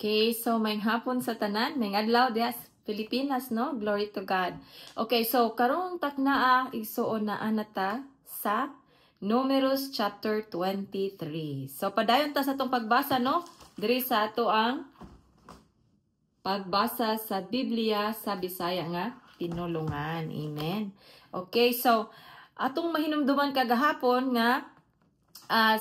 Okay, so maayong hapon sa tanan, maayong adlaw diha sa Pilipinas, no? Glory to God. Okay, so karong taknaa, igsuon naa na ta sa Numeros chapter 23. So padayon ta sa atong pagbasa, no? Diri sa ato ang pagbasa sa Biblia sa Bisaya nga tinulungan. Amen. Okay, so atong mahinumduman kagahapon nga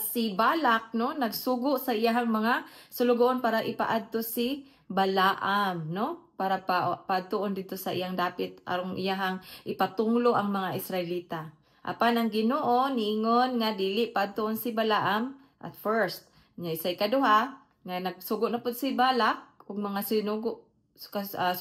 si Balak, no, nagsugo sa iyahang mga sulugoon para ipaadto si Balaam, no, para pa paadtuon dito sa iyang dapit aron iyahang ipatunglo ang mga Israelita. Apan ang Ginoo niingon nga dili paadtuon si Balaam at first. Nya isay kaduha nga nagsugo na pud si Balak ug mga sinugo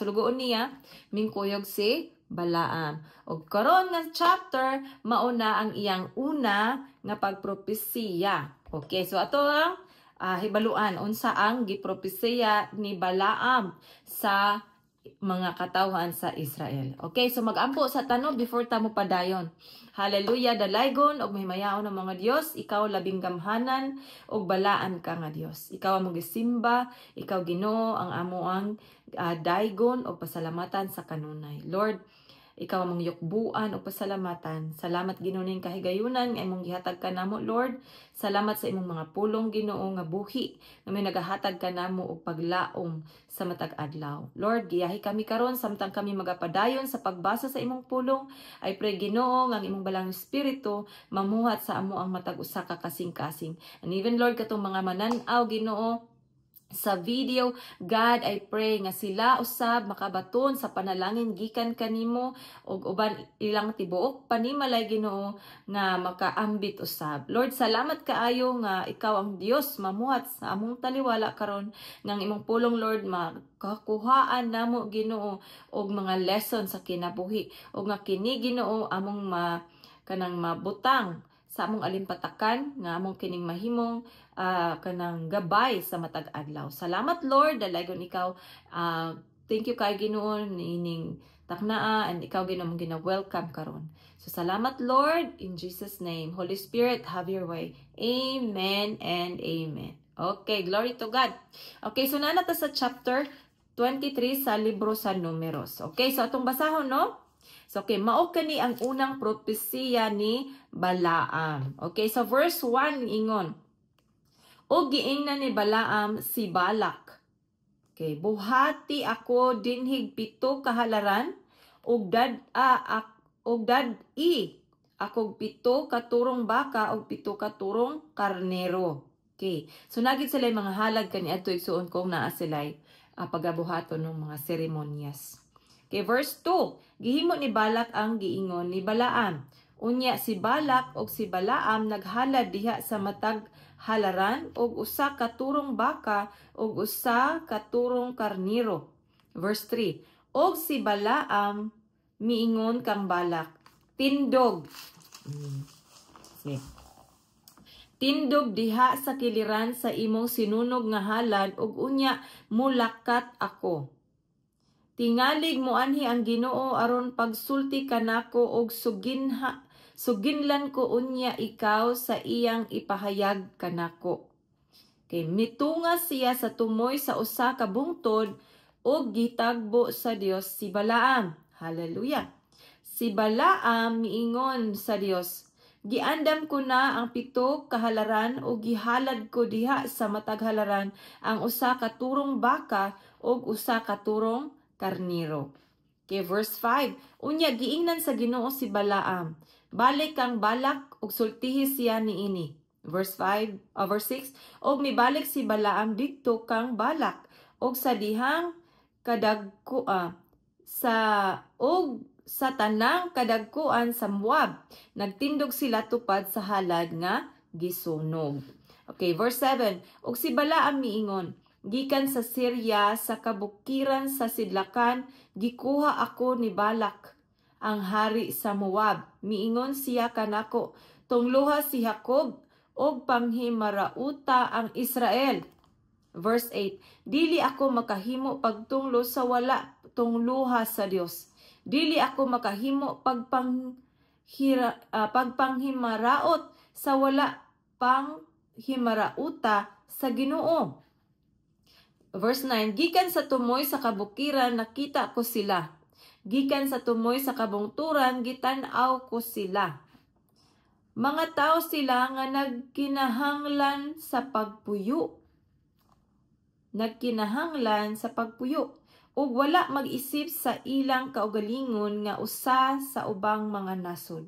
sulugoon niya, mingkuyog si Balaam. Og karon nga chapter, mauna ang iyang una nga pagpropesiya. Okay, so ato ang hibaluan unsa ang gipropesiya ni Balaam sa mga katawhan sa Israel. Okay, so magampo sa ta, no, before ta mo padayon. Hallelujah, dalaygon og mahimayaon ng mga Dios, ikaw labing gamhanan ug balaan ka nga Dios. Ikaw ang gisimba, ikaw, Ginoo, ang amo ang daygon og pasalamatan sa kanunay. Lord, ikaw among yukbuan o pasalamatan. Salamat, Ginoo, ning kahigayunan nga imong gihatag kanamo, Lord. Salamat sa imong mga pulong, Ginoo, nga buhi nga may nagahatag kanamo og paglaom sa matag adlaw. Lord, giyahi kami karon samtang kami magapadayon sa pagbasa sa imong pulong. I pray, Ginoo, nga ang imong Balaang Espiritu mamuhat sa amo ang matag usa ka kasing-kasing. And even, Lord, katong mga manan-aw, Ginoo, sa video, God, I pray nga sila usab makabaton sa panalangin gikan kanimo ug uban ilang tibuok panimalay, Ginoo, nga makaambit usab. Lord, salamat kaayo nga ikaw ang Dios mamuhat sa among taliwala karon nga ang imong pulong, Lord, makakuhaan namo, Ginoo, og mga lesson sa kinabuhi ug nga kini, Ginoo, among ma kanang mabutang sa among alimpatakan nga among kining mahimong kanang gabay sa matag adlaw. Salamat, Lord, dalaygon ikaw. Thank you kay Ginoo niining taknaa and ikaw, Ginoo, mong gina-welcome karon. So salamat, Lord, in Jesus' name. Holy Spirit, have your way. Amen and amen. Okay, glory to God. Okay, so naa na ta sa chapter 23 sa libro sa Numeros. Okay, so atong basahon, no? So, okay, mao kani ang unang propesiya ni Balaam. Okay, so verse 1 ingon: "Og giingnan ni Balaam si Balak. Okay, buhati ako dinhig pito kahalaran ug dad-a ug dad-i akog pito katurong baka ug pito katurong karnero." Okay. So naa gid sila mga halad kaniadto, igsuon, kung naa sila pagabuhaton ng mga seremonyas. Okay, verse 2. Gihimo ni Balak ang giingon ni Balaam. Unya si Balak ug si Balaam naghalad diha sa matag halaran og usa ka turong baka ug usa ka turong karniro. Verse 3. Og si Balaam miingon kang Balak, "Tindog. Sige. Tindog diha sa kiliran sa imong sinunog nga halad ug unya mulakat ako. Tingalig moanhi ang Ginoo aron pagsulti kanako og suginlan ko unya ikaw sa iyang ipahayag kanako." Kay mitunga siya sa tumoy sa usa ka bungtod ug gitagbo sa Dios si Balaam. Hallelujah. Si Balaam miingon sa Dios, "Giandam ko na ang pito kahalaran ug gihalad ko diha sa matag halaran ang usa ka turong baka ug usa ka turong karniro." Okay, verse 5. Unya giingnan sa Ginoo si Balaam, "Balik kang Balak ug sultihi siya niini." Verse 5, verse 6, og mibalik si Balaam didto kang Balak ug sa dihang kadagko sa og sa tanang kadagkuan sa Moab nagtindog sila tupad sa halad nga gisunog. Okay, verse 7. Og si Balaam miingon, "Gikan sa Syria, sa kabukiran sa sidlakan, gikuha ako ni Balak, ang hari sa Moab. Miingon siya kanako, 'Tungloha si Jacob ug panghimarauta ang Israel.'" Verse 8, "Dili ako makahimo pagtunglo sa wala tungluha sa Dios. Dili ako makahimo pagpanghimaraot sa wala panghimarauta sa Ginoo." Verse 9, "Gikan sa tumoy sa kabukiran nakita ko sila. Gikan sa tumoy sa kabungturan gitan-aw ko sila. Mga tao sila nga nagkinahanglan sa pagpuyo. Nagkinahanglan sa pagpuyo ug wala mag-isip sa ilang kaugalingon nga usa sa ubang mga nasod."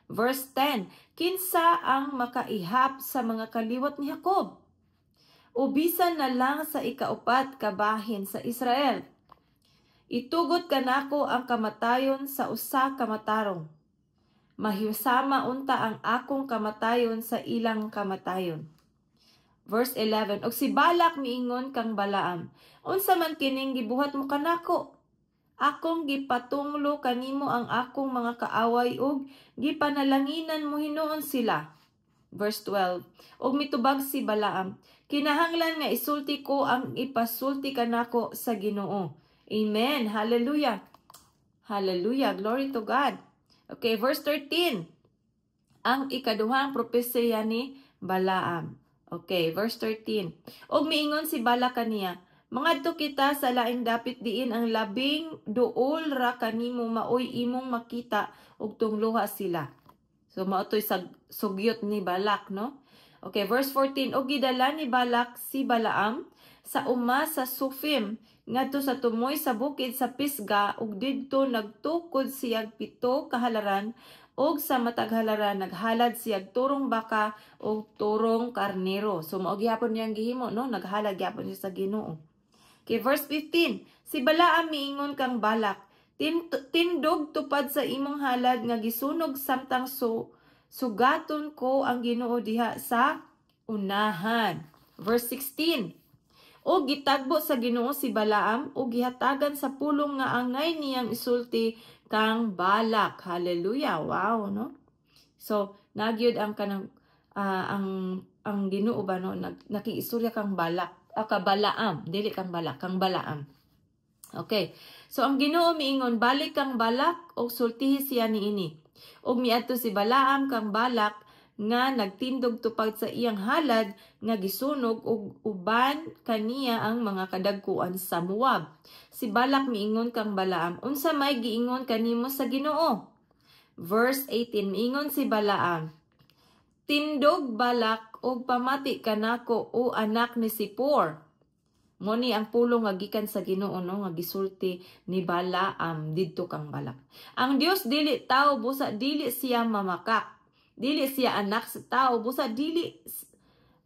Verse 10, "Kinsa ang makaihap sa mga kaliwat ni Jacob? O bisan na lang sa ikaupat kabahin sa Israel? Itugot kanako ang kamatayon sa usa ka matarong. Mahisama unta ang akong kamatayon sa ilang kamatayon." Verse 11, "Og si Balak miingon kang Balaam, 'Unsa man kining gibuhat mo kanako? Akong gipatunglo kanimo ang akong mga kaaway ug gipanalanginan mo hinuon sila.'" Verse 12, "Og mitubag si Balaam, 'Kinahanglan nga isulti ko ang ipasulti kanako sa Ginoo.'" Amen. Hallelujah. Hallelujah. Glory to God. Okay, verse 13. Ang ikaduhang propesiya ni Balaam. Okay, verse 13. "Og miingon si Balak kaniya, 'Mangadto kita sa laing dapit diin ang labing duol ra kanimo maoy imong makita ug tungloha sila.'" So mao to'y sugyot ni Balak, no? Okay, verse 14. "Og gidala ni Balak si Balaam sa uma sa Sufim ngadto sa tumoy sa bukid sa Pisga, ug didto nagtukod siyag pito ka halaran, ug sa matag halaran naghalad siyag turong baka ug turong karnero." So mao gihapon niyang gihimo, no? Naghalad gihapon siya sa Ginoo. Okay, verse 15. "Si Balaam miingon kang Balak, 'Tindog tupad sa imong halad nga gisunog samtang sugaton ko ang Ginoo diha sa unahan.'" Verse 16. "O gitagbo sa Ginoo si Balaam ug gihatagan sa pulong nga angay niyang isulti kang Balak." Hallelujah. Wow, no? So, nagyud ang kanang ang Ginoo ba, no, nakiistorya kang Balak, ka Balaam, dili kang Balak, kang Balaam. Okay. So ang Ginoo miingon, "Balik kang Balak ug sultihi siya niini." Ug miadto si Balaam kang Balak nga nagtindog tupad sa iyang halad nga gisunog, ug uban kaniya ang mga kadagkuan sa Moab. Si Balak miingon kang Balaam, "Unsa may giingon kanimo sa Ginoo?" Verse 18, miingon si Balaam, "Tindog, Balak, ug pamati kanako, o anak ni Sipor." Mo ni ang pulong nga gikan sa Ginoo, no, nga gisulti ni Balaam didto kang Balak. "Ang Dios dili tao busa dili siya mamakak. Dili siya anak sa tao busa dili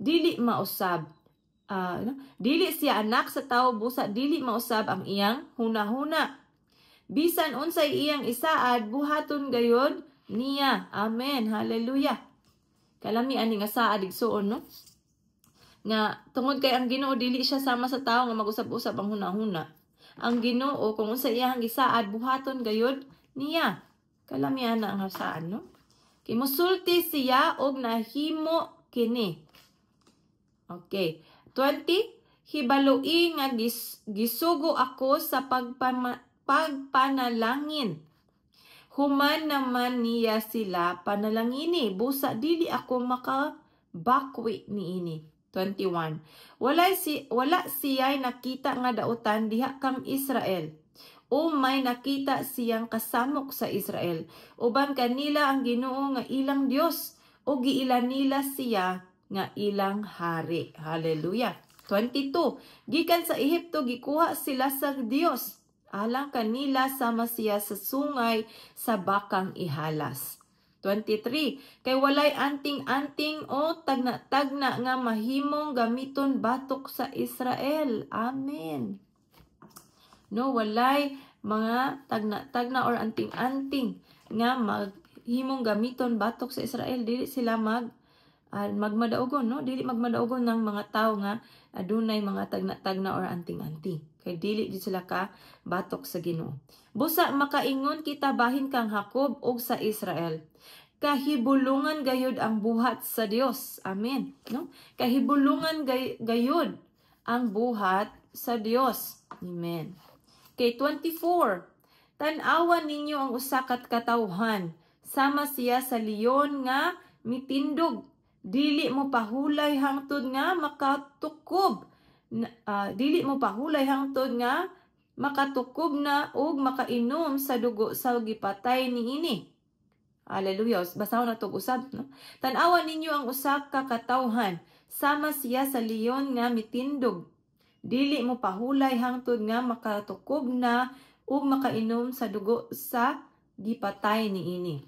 dili mausab. No? Dili siya anak sa tao busa dili mausab ang iyang hunahuna. Bisan unsay iyang isaad, buhaton gayod niya." Amen. Hallelujah. Kalami ani nga saad, igsuon, no? Nga tungod kay ang Ginoo dili siya sama sa tao nga mag-usab-usab ang hunahuna. Ang Ginoo, kung unsa iyang gisaad, buhaton gayod niya. Kalami ana ang saad, no? Kay musulti siya og nahimo kini. Okay. 20. "Hibaloi nga gisugo ako sa pagpanalangin. Human naman niya sila panalangini. Busa dili ako makabakwi niini." 21. "Wala siya'y nakita nga dautan diha kang Israel o may nakita siyang kasamok sa Israel. Uban kanila ang Ginoo nga ilang Dios o giila nila siya nga ilang hari." Hallelujah. 22. "Gikan sa Ehipto gikuha sila sa Dios. Alang kanila sama siya sa sungay sa bakang ihalas." 23. "Kay walay anting-anting o tagna-tagna nga mahimong gamiton batok sa Israel." Amen. No, walay mga tagna-tagna or anting-anting nga maghimong gamiton batok sa Israel. Dili sila magmadaugon, no? Dili magmadaugon ng mga tao nga adunay mga tagna-tagna or anting-anting. Kay dili di sila ka batok sa Ginoo. "Busa makaingon kita bahin kang Jacob ug sa Israel. Kahibulungan gayud ang buhat sa Dios." Amen. No? Kahibulungan gayud ang buhat sa Dios. Amen. Okay, 24. "Tan-awa ninyo ang usa ka katawhan. Sama siya sa leon nga mitindog. Dili mo pahulay hangtod nga makatukob Dili mo pahulay hangtod nga makatukob na ug makainom sa dugo sa gipatay niini. Hallelujah. Basahon nato usab, no? Tan-awa ninyo ang usa ka katawhan, sama siya sa leon nga mitindog. Dili mo pahulay hangtod nga makatukob na ug makainom sa dugo sa gipatay niini.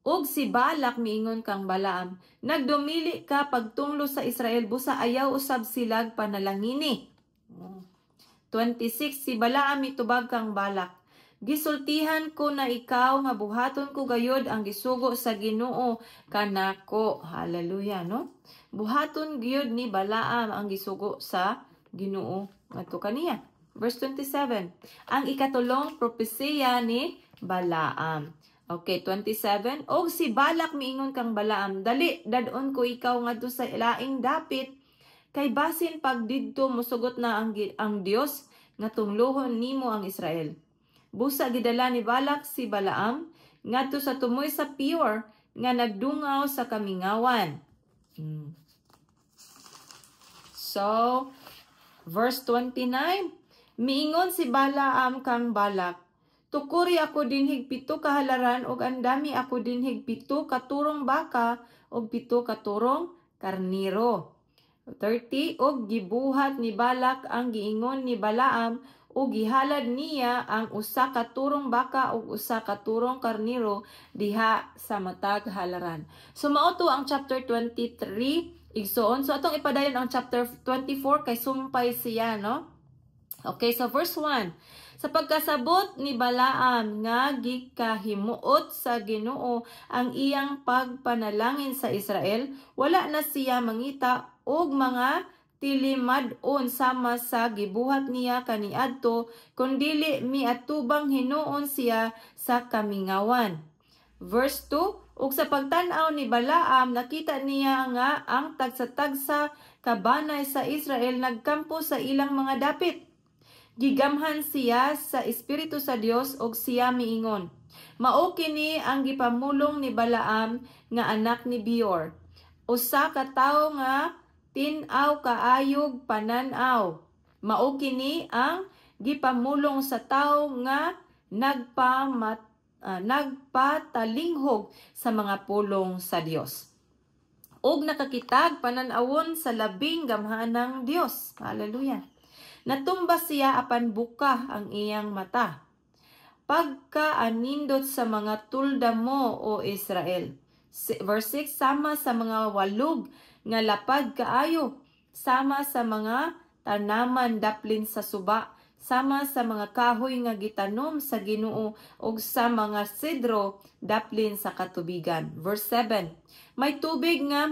Ug si Balak miingon kang Balaam, "Nagdumili ka pagtunglo sa Israel, busa ayaw usab silag panalangini." 26. Si Balaam mitubag kang Balak, "Gisultihan ko na ikaw nga buhaton ko gayod ang gisugo sa Ginoo kanako." Hallelujah, no? Buhaton gyud ni Balaam ang gisugo sa Ginoo ngadto kaniya. Verse 27. Ang ikatulong propesiya ni Balaam. Okay, 27. Og si Balak miingon kang Balaam, "Dali, dad-on ko ikaw ngadto sa laing dapit, kay basin pag didto mosugot na ang Dios nga tunglohon nimo ang Israel." Busa gidala ni Balak si Balaam ngadto sa tumoy sa Peor nga nagdungaw sa kamingawan. So, verse 29, miingon si Balaam kang Balak, "Tukuri ako dinhig 7 ka halaran ug andami ako dinhig 7 ka turong baka ug 7 ka turong karniro." 30. Og gibuhat ni Balak ang giingon ni Balaam ug gihalad niya ang usa ka turong baka ug usa ka turong karniro diha sa matag halaran. So mao to ang chapter 23, igsoon. So atong ipadayon ang chapter 24 kay sumpay siya, no? Okay, so verse 1. Sa pagkasabot ni Balaam nga gikahimuot sa Ginoo ang iyang pagpanalangin sa Israel, wala na siya mangita og mga tilimad-on sama sa gibuhat niya kaniadto, kundili miatubang hinuon siya sa kamingawan. Verse 2, ug sa pagtan-aw ni Balaam, nakita niya nga ang tagsa-tagsa kabanay sa Israel nagkampo sa ilang mga dapit. Gigamhan siya sa Espiritu sa Dios ug siya miingon, "Mao kini ang gipamulong ni Balaam nga anak ni Beor. Usa ka tawo nga tin-aw kaayog panan-aw. Mao kini ang gipamulong sa tawo nga nagpatalinghog sa mga pulong sa Dios ug nakakitag panan-awon sa Labing Gamhanang Dios." Hallelujah. Natumba siya apan buka ang iyang mata. Pagkaanindot sa mga tulda mo, O Israel. Verse 6, sama sa mga walog nga lapad kaayo, sama sa mga tanaman daplin sa suba, sama sa mga kahoy nga gitanom sa Ginoo ug sa mga sedro daplin sa katubigan. Verse 7, may tubig nga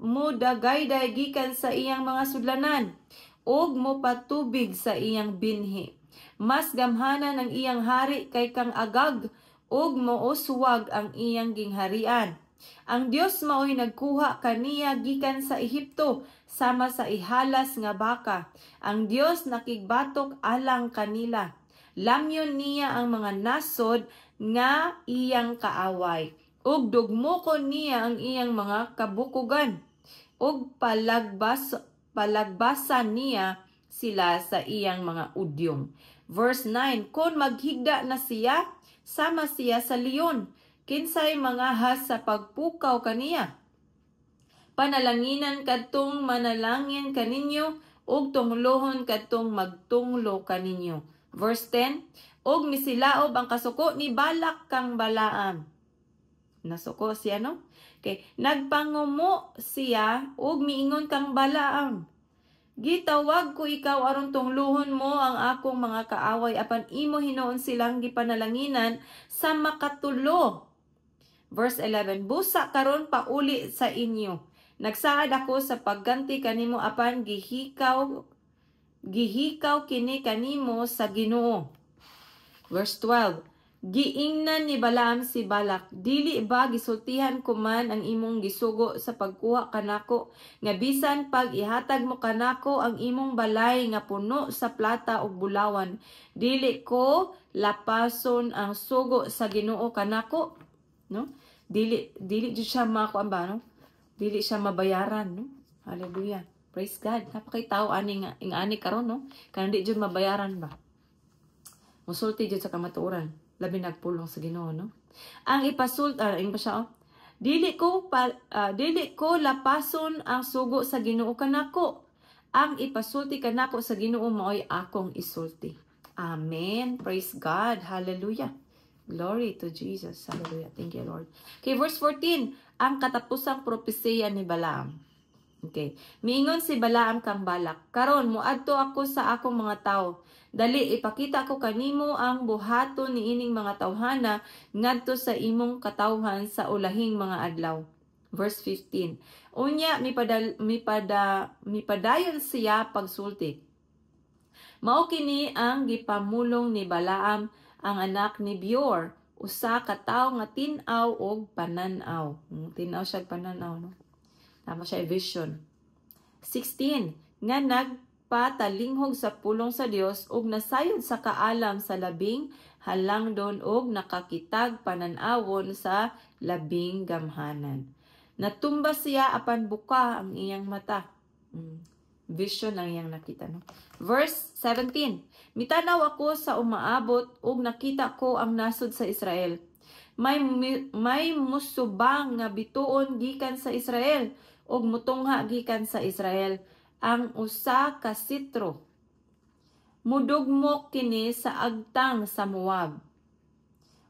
mudagayday gikan sa iyang mga sudlanan ug mopatubig sa iyang binhi. Mas gamhanan ang iyang hari kay kang Agag ug mouswag ang iyang gingharian. Ang Dios maoy nagkuha kaniya gikan sa Ehipto sama sa ihalas nga baka. Ang Dios nakigbatok alang kanila. Lamyon niya ang mga nasod nga iyang kaaway ug dugmokon niya ang iyang mga kabukugan ug palagbasan niya sila sa iyang mga udyong. Verse 9, kon maghigda na siya, sama siya sa leon, kinsay mangahas sa pagpukaw kaniya? Panalanginan kadtong manalangin kaninyo ug tunglohon kadtong magtunglo kaninyo. Verse 10, ug misilaob ang kasuko ni Balak kang Balaam. Nasuko siya, no? Okay. Nagpangumo siya ug miingon kang Balaam, "Gitawag ko ikaw aron tungluhon mo ang akong mga kaaway, apan imo hinuon silang gipanalanginan sa makatulo." Verse 11, busa karon pauli sa inyo. Nagsaad ako sa pagganti kanimo apan gihikaw gihikaw kini kanimo sa Ginoo. Verse 12, giingnan ni Balaam si Balak, "Dili ba gisultihan ko man ang imong gisugo sa pagkuha kanako nga bisan pag ihatag mo kanako ang imong balay nga puno sa plata ug bulawan, dili ko lapason ang sugo sa Ginoo kanako?" No? Dili dili jud siya makuan ba, no? Dili siya mabayaran, no? Hallelujah. Praise God. Napakay tao ani nga ing ani karon, no? Kanang di jud mabayaran ba. Musulti jud sa kamatuoran. Labi nagpulong sa Ginoo, no? Ang ipasult ah, pa siya, oh. Dili ko lapason ang sugo sa Ginoo kanako. Ang ipasulti kanako sa Ginoo maoy akong isulti. Amen. Praise God. Hallelujah. Glory to Jesus. Hallelujah. Thank you, Lord. Okay, verse 14. Ang katapusang propesiya ni Balaam. Okay. Miingon si Balaam kang Balak, "Karon moadto ako sa akong mga tawo. Dali, ipakita ko kanimo ang buhaton niining mga tawhana ngadto sa imong katawhan sa ulahing mga adlaw." Verse 15. Unya mipadayon siya pagsulti. "Mao kini ang gipamulong ni Balaam, ang anak ni Beor, usa ka tawo nga tin-aw og panan-aw." Tin-aw siya og panan-aw, no? Tama siya vision. 16. Nga nagpatalinghog sa pulong sa Dios ug nasayod sa kaalam sa Labing Halangdon ug nakakitag panan-awon sa Labing Gamhanan. Natumba siya apan buka ang iyang mata. Vision ang iyang nakita, no? Verse 17. Mitanaw ako sa umaabot ug nakita ko ang nasod sa Israel. May musubang nga bituon gikan sa Israel ug mutungha gikan sa Israel ang usa ka sitro. Mudugmok kini sa agtang sa Moab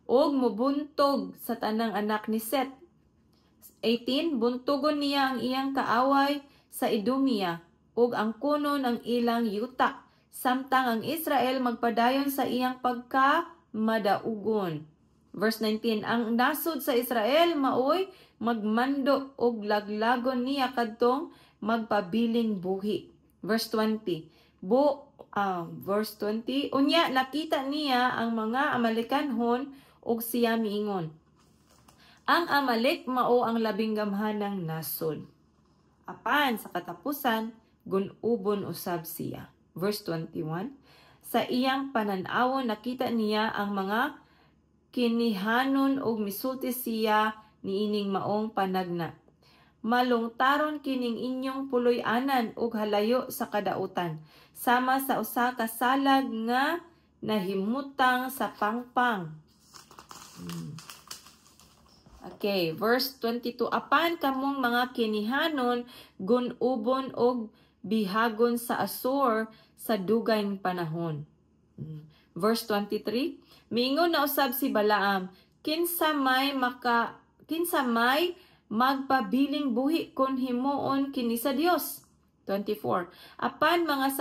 ug mubuntog sa tanang anak ni Set. 18. Buntugon niya ang iyang kaaway sa Idumea ug ang kunon ang ilang yuta, samtang ang Israel magpadayon sa iyang pagka madaugon. Verse 19, ang nasod sa Israel maoy magmando og laglagon niya kadtong magpabiling buhi. Verse 20. Bo verse 20, unya nakita niya ang mga Amalekanhon ug siya miingon, "Ang Amalek mao ang labing gamhanang nasod. Apan sa katapusan, gun-ubon usab siya." Verse 21, sa iyang pananawon nakita niya ang mga Kinihanon ug misulti siya niining maong panagna, "Malungtaron kining inyong puloy-anan ug halayo sa kadautan, sama sa usa ka salag nga nahimutang sa pangpang." Okay, verse 22. Apan kamong mga Kinihanon, gun-ubon og bihagon sa Asur sa dugay panahon. Verse 23, miingon na usab si Balaam, "Kinsa may magpabiling buhi kon himuon kini sa Dios?" 24. Apan mga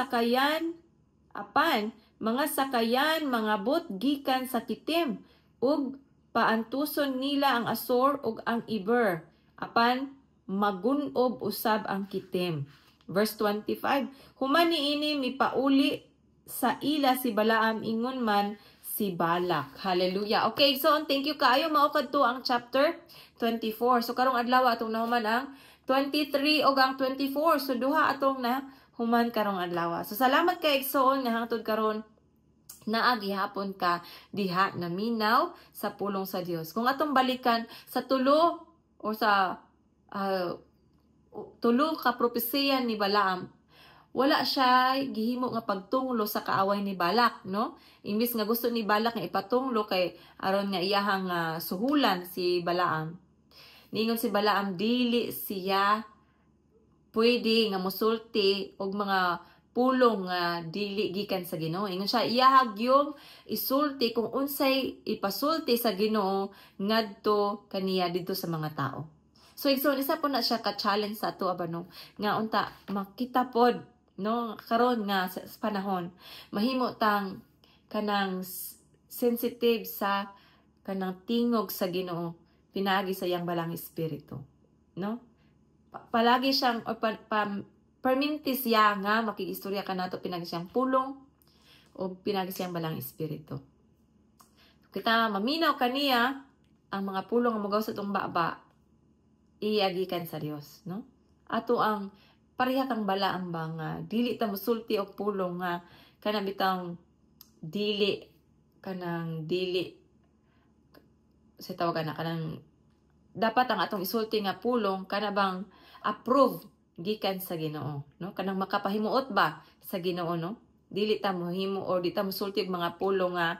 sakayan mangabot gikan sa Kitim ug paantuson nila ang Asur ug ang Eber. Apan magunob usab ang Kitim. Verse 25. Human niini mipauli sa ila si Balaam, ingon man si Balak. Hallelujah. Okay, so thank you kaayo. Mao kadto ang chapter 24. So karong adlaw atong nahuman ang 23 ug ang 24. So duha atong na human karong adlaw. So salamat kay igsoon nga hangtod karon naa gihapon ka diha naminaw sa pulong sa Dios. Kung atong balikan sa tulo o sa tulo ka propesiya ni Balaam, wala siya gihimo nga pagtunglo sa kaaway ni Balak, no? Imbis nga gusto ni Balak nga ipatunglo kay aron nga iyahang suhulan si Balaam. Niingon si Balaam, dili siya pwede nga musulti og mga pulong nga dili gikan sa Ginoo. Ingon siya, iyahag yung isulti kung unsay ipasulti sa Ginoo ngadto kaniya didto sa mga tao. So igsoon, isa po na siya ka-challenge sa ato ba, no, nga unta makita pod, no, karon nga sa panahon mahimo tang kanang sensitive sa kanang tingog sa Ginoo pinaagi sa iyang Balang Espiritu, no? Palagi siyang or perminti siya nga makigistorya kanato pinagi siyang pulong o pinagi siyang Balang Espiritu. Kita maminaw kaniya ang mga pulong nga mogawas sa atong baba iyagikan sa Dios, no? Ato ang pareha kang Balaam ba nga dili ta mosulti og pulong nga kana bitang dili, kanang dili sa tawagan na kanang dapat ang atong isulti nga pulong kana bang approve. gikan sa Ginoo, no? Kanang makapahimuot ba sa Ginoo, no? Dili ta mohimo or di ta mosulti og mga pulong nga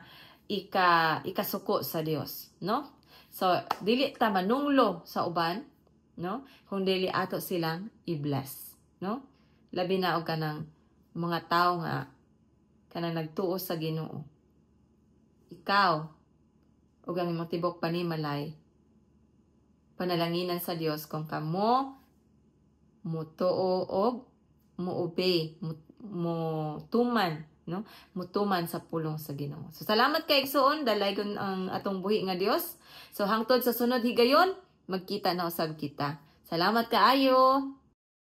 ikasuko sa Dios, no? So dili ta manunglo sa uban, no, kung dili ato silang i-bless, no? Labi na og kanang mga tawo nga kanang nagtuo sa Ginoo. Ikaw ug ang imong tibok panimalay, panalanginan sa Dios kung kamo mutuo og mo-obey, mo tuman, no? Mutuman sa pulong sa Ginoo. So salamat kay igsuon, dalaygon ang atong buhi nga Dios. So hangtod sa sunod higayon, magkita na usab kita. Salamat kaayo.